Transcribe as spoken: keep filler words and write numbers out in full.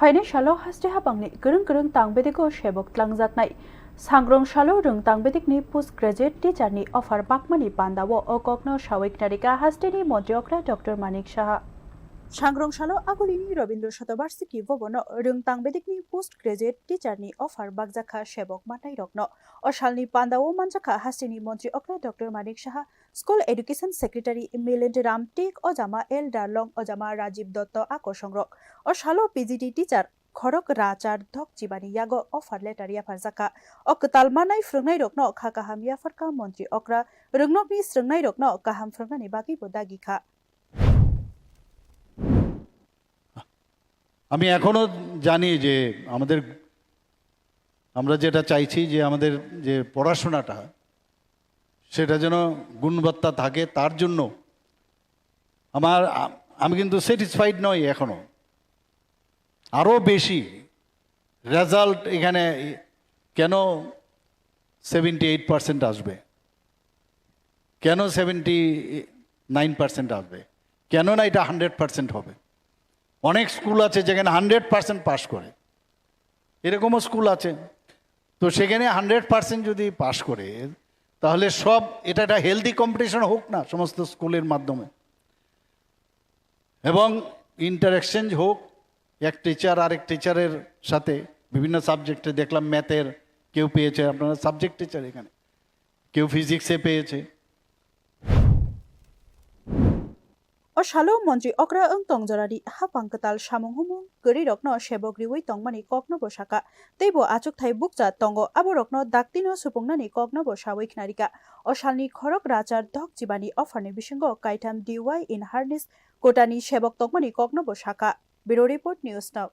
Phainai salo haste habangni kwrwng kwrwng tang bedego sebok tlangjaknai. Sangrong salo rwng tang bedekni post graduate teacher ni offer bakmani pandao o kokno sawi khnarika hasteni montri okra Doctor Manik Saha. Sangrong salo agulini Rabindra Shatobarshiki Bhavan o rwng tang bedekni post graduate teacher ni offer bakjakha sebok manai rokno. O salni pandao manjakha hasteni montri okra Doctor Manik Saha, School Education Secretary Milind Ram Tik, Ojama L Darlong, Ojama Rajiv Dotto a kosongrok. O salo P G T teacher khorok rachar dok chibani yago offer letter yapharjakha. O kwtal manai phwrwngnairokno kha kaham yapharkha montri okra, rwngnokni swrwngnairokno kaham phwrwngnani bagwibo dagikha. আমি এখনো জানি যে আমাদের আমরা যেটা চাইছি যে আমাদের যে পড়াশোনাটা সেটা যেন গুণবত্তা থাকে, তার জন্য আমার আ- আমি কিন্তু স্যাটিসফাইড নই এখনো। আরও বেশি রেজাল্ট এখানে কেন সেভেন্টি এইট পার্সেন্ট আসবে, কেন সেভেন্টি নাইন পার্সেন্ট আসবে, কেন না এটা হান্ড্রেড পার্সেন্ট হবে? অনেক স্কুল আছে যেখানে হান্ড্রেড পার্সেন্ট পাস করে, এরকমও স্কুল আছে। তো সেখানে হান্ড্রেড পার্সেন্ট যদি পাস করে, তাহলে সব এটা একটা হেলদি কম্পিটিশন হোক না সমস্ত স্কুলের মাধ্যমে, এবং ইন্টার এক্সচেঞ্জ হোক এক টিচার আরেক টিচারের সাথে। বিভিন্ন সাবজেক্টে দেখলাম, ম্যাথের কেউ পেয়েছে, আপনারা সাবজেক্ট টিচার এখানে, কেউ ফিজিক্সে পেয়েছে। O salo montri okra wng tong jorani hapang kwtal samung humung kwrwirokno sebok riwi tongmani koknobo sakha, teibo achukthai bukcha tongo, aborokno daktino supungnani koknobo sawi khnarika. O salni khorok rachar dok chibani offerni bisingo kaitham D Y in harness kotani sebok tongmani koknobo sakha. Bureau Report, News Now.